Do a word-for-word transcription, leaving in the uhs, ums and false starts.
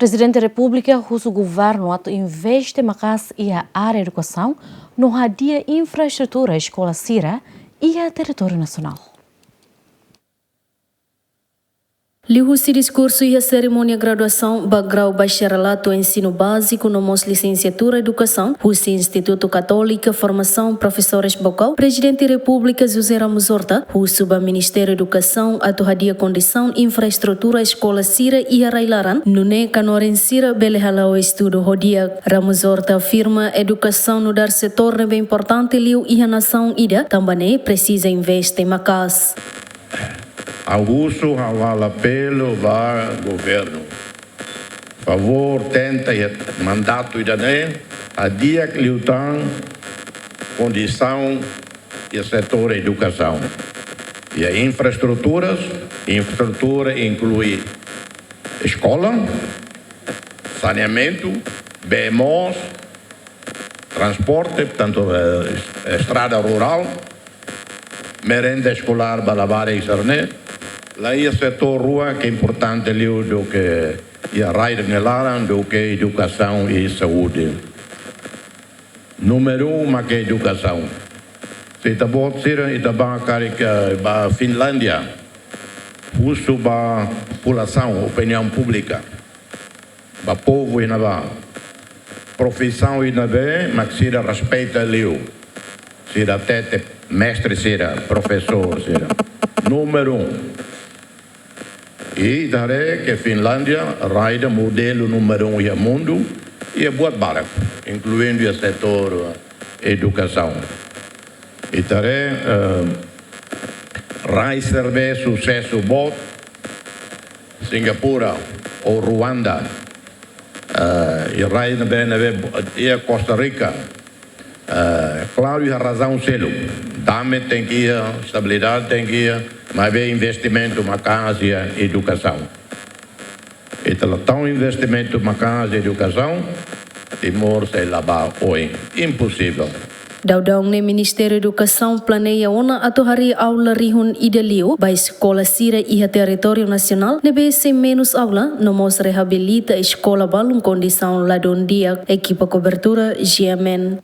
Prezidente Repúblika husu governu atu investe maka'as iha área edukasaun no hadi'a infraestrutura eskola sira iha territóriu nasionál. Liuhusi diskursu iha serimónia graduasaun ba grau bacharelatu ensinu báziku no mós lisensiatura edukasaun husi Institutu Katólika Formasaun Profesores Baucau, Prezidente Repúblika José Ramos Horta husu ba Ministériu Edukasaun atu hadi'a kondisaun infraestrutura eskola sira iha rai-laran, nune'e kanorin sira bele hala'o estudu ho di'ak. Ramos Horta afirma edukasaun nu'udar setór ne'ebé importante liu iha nasaun ida, tanba ne'e presiza investe maka'as. Ha'u husu, ha'u halo apelu ba governu. Favór tenta iha mandatu ida-ne'e hadi'a liután kondisaun iha setór edukasaun. Iha infraestruturas, infraestrutura inklui eskola, saneamentu, bee moos, transporte, portantu, eh, estrada rurál, merenda eskolár ba labarik sira-ne'e, laiha setór rua ke importante liu duké iha rai ida nia laran duké edukasaun i saúde. Númeru um mak edukasaun. Se ita-boot sira, ita bá karik, eh, ba Finlándia, husu ba populasaun, opiniaun públika, ba povu iha ne'ebá, profisaun iha ne'ebé mak sira respeita liu, sira hatete mestre sira, profesór sira. Númeru um. I ita haree ke Finlándia rai ida modelu númeru um iha mundu, iha buat barak, inkluindu iha setór, eh, edukasaun. Ita haree, eh, rai sira ne'ebé susesu boot, Singapura ou Ruanda, eh, i rai ne'ebé, ne'ebé, iha Costa Rica, eh, klaru, iha razaun seluk. Dame tenke iha, estabilidade tenke iha, maibé investimentu maka'as iha edukasaun. Ita la tau investimentu maka'as iha edukasaun, Timor sei la bá oin. Imposivel. Daudaun ne'e Ministériu Edukasaun planeia ona atu harii aula rihun ida liu ba eskola sira iha territóriu nasionál ne'ebé sei menus aula, no mós reabilita eskola balun kondisaun ladún di'ak. Ekipa kobertura, G M N.